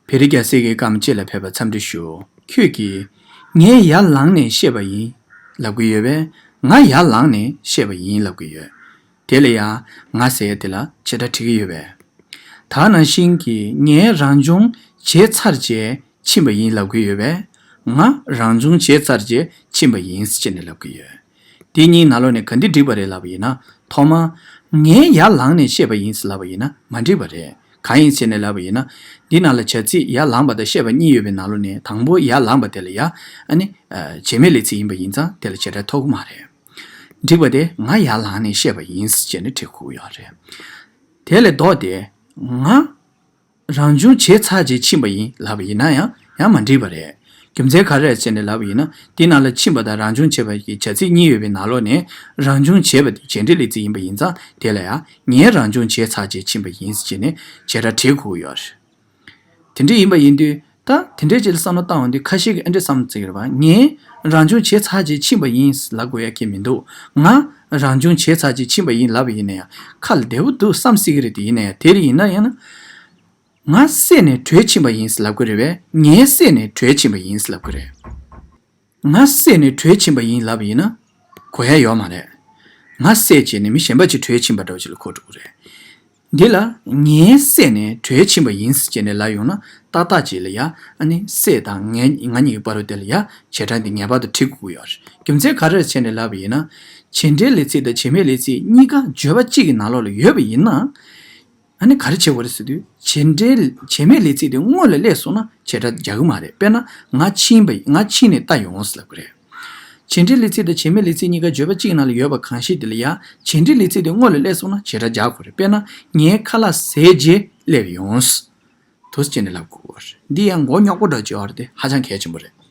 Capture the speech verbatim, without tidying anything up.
བེ་རི་རྒྱལ་སྲས་ཀྱིས་སྐར་མ་གཅིག་ལ་ཕེབས་པར་འཚམས་འདྲི་ཞུ། ཁྱོད་ཀྱིས། ངས་ཡར་ལངས་ནས་བཤད་པ་ཡིན། ལབ་ཀྱི་ཡོད་པས། ང་ཡར་ལངས་ནས་བཤད་པ་ཡིན་ལབ་ཀྱི་ཡོད། དེ་ལ་ཡང་ང་ཟེར་ཡ་དེ་ལ་བྱེད་སྒྲ་བྲི་གི་ཡོད་པས། ད་ནང་བཞིན་གྱིས་ངས་རང་སྦྱོང་བྱས་ཚར་རྗེས་ཕྱིན་པ་ཡིན་ལབ་ཀྱི་ཡོད་པས། ང་རང་སྦྱོང་བྱས་ཚར་རྗེས་ཕྱིན་པ་ཡིན་ཟེར་ནས་ལབ་ཀྱི་ཡོད། དེ་གཉིས་ནང་ལོགས་ནས་ག་འདི་འགྲིག་པ་རེད་ལབ་པ་ཡིན་ན། ཐོག་མར། ངས་ཡར་ལངས་ནས་བཤད་པ་ཡིན་ཟེར་ལབ་པ་ཡིན་ན་མ་འགྲིག་པ་རེད། གང་ཡིན་ཟེར་ནས་ལབ་པ་ཡིན་ན། འདི་ནང་ལ་བྱ་ཚིག་ཡར་ལངས་པ་དང་བཤད་པ་གཉིས་ཡོད་པའི་ནང་ལོགས་ནས་དང་པོ་ཡར་ལངས་པ་དེ་ལ་ཡ། ཨ་ནི། བྱེད་མེད་ལས་ཚིག་ཡིན་པ་ཡིན་ཙང་དེ་ལ་བྱེད་སྒྲ་ཐོབ་ཀྱི་མ་རེད། འགྲིག་པ་དེ་ང་ཡར་ལངས་ནས་བཤད་པ་ཡིན་ཟེར་ནས་བྲིས་དགོས་ཀྱི་ཡོད་རེད། དེ་ལས་ལྡོག་སྟེ། ང་། རང་སྦྱོང་བྱས་ཚར་རྗེས་ཕྱིན་པ་ཡིན་ལབ་པ་ཡིན་ན་ཡང་ཡང་མ་འགྲིག་པ་རེད། རྒྱུ་མཚན་ག་རེ་རེད་ཟེར་ནས་ལབ་པ་ཡིན་ན། འདི་ནང་ལ་ཕྱིན་པ་དང་རང་སྦྱོང་བྱས་པ་གི་བྱ་ཚིག་གཉིས་ཡོད་པའི་ནང་ལོགས་ནས། རང་སྦྱོང་བྱས་པ་དེ་བྱེད་འབྲེལ་ལས་ཚིག་ཡིན་པ་ཡིན་ཙང་དེ་ལ་ཡང་ངས་རང་སྦྱོང་བྱས་ཚར་རྗེས་ཕྱིན་པ་ཡིན་ཟེར་ནས་བྱེད་སྒྲ་བྲིས་དགོས་ཀྱི་ཡོད་རེད། དེ་འདྲ་ཡིན་པ་ཡིན་དུས་ད་དེ་འདྲའི་ཅིག་ལ་བསམ་བློ་བཏང་བ་འདི་ཁ་ཤས་ཀྱིས་ཨ་འདྲས་བསམ་བློ་བརྩི་གི་རེད་པ། ངས་རང་སྦྱོང་བྱས་ཚར་རྗེས་ཕྱིན་པ་ཡིན་ལབ་དགོས་ཡ་གི་མི་འདུག་ང་རང་སྦྱོང་བྱས་ཚར་རྗེས་ཕྱིན་པ་ཡིན་ལབ་པ་ཡིན་ན་ཡང་ཁ་ལ་བདེ་པོ་འདུག་བསམ་སྲིད་ཀྱི་རེད། དེ་ཡིན་ན་ཡང་དེ་ཡིན་ན་ཡང་ན། ང་བསད་ནས་བྲོས་ཕྱིན་པ་ཡིན་ལབ་ཀྱི་རེད་པས། ངས་བསད་ནས་བྲོས་ཕྱིན་པ་ཡིན་ལབ་ཀྱི་རེད། ང་བསད་ནས་བྲོས་ཕྱིན་པ་ཡིན་ལབ་པ་ཡིན་ན། གོ་ཡ་ཡོད་མ་རེད། ང་བསད་བྱས་ནས་མི་གཞན་པ་ཅིག་བྲོས་ཕྱིན་པ་འདྲ་བོ་ཅིག་ལ་གོ་འགྲོ་གི་རེད། འདི་ལ་ངས་བསད་ནས་བྲོས་ཕྱིན་པ་ཡིན་ཟེར་ནས་ལབ་ཡོང་ན་ཏག་ཏག་ཅིག་ལ་ཡ། ཨ་ནི་བསད་དང་ངས་ང་གཉིས་ཀྱི་བར་དུ་དེ་ལ་ཡ་བྱེད་སྒྲ་འདི་ངེས་པར་དུ་བྲིས་དགོས་ཀྱི་ཡོད་རེད། རྒྱུ་མཚན་ག་རེ་རེད་ཟེར་ནས་ལབ་པ་ཡིན་ན། བྱེད་འབྲེལ་ལས་ཚིག་དང་བྱེད་མེད་ལས་ཚིག་གཉིས་ཀ་བརྗོད་པ་གཅིག་གི་ནང་ལོགས་ལ་ཡོད་པ་ཡིན་ན། ཨ་ནི་ག་རེ་བྱེད་དགོས་རེད་ཟེར་དུས། བྱེད་འབྲེལ་བྱེད་མེད་ལས་ཚིག་དེ་སྔོན་ལ་སླེབས་སོང་ན་བྱེད་སྒྲ་རྒྱག་གི་མ་རེད། དཔེར་ན་ང་ཕྱིན་པ་ང་ཕྱིན་ནས་ལྟ་ཡོང་ཟེར་ལབ་ཀྱི་རེད། བྱེད་འབྲེལ་ལས་ཚིག་དང་བྱེད་མེད་ལས་ཚིག་གཉིས་ཀ་བརྗོད་པ་གཅིག་ནང་ལ་ཡོད་པ་གང་ཞིག་དེ་ལ་ཡ། བྱེད་འབྲེལ་ལས་ཚིག་དེ་སྔོན་ལ་སླེབས་སོང་ན་བྱེད་སྒྲ་རྒྱག་དགོས་རེད། དཔེར་ན་ངའི་ཁ་ལག་ཟས་རྗེས་སླེབས་ཡོང་། དུ་ཟེར་ནས་ལབ་དགོས་རེད། འདི་ཡང་མགོ་རྙོག་པོ་འདྲ་བྱེད་པ་རེད་དེ་ཧ་ཅང་གལ་ཆེན་པོ་རེད།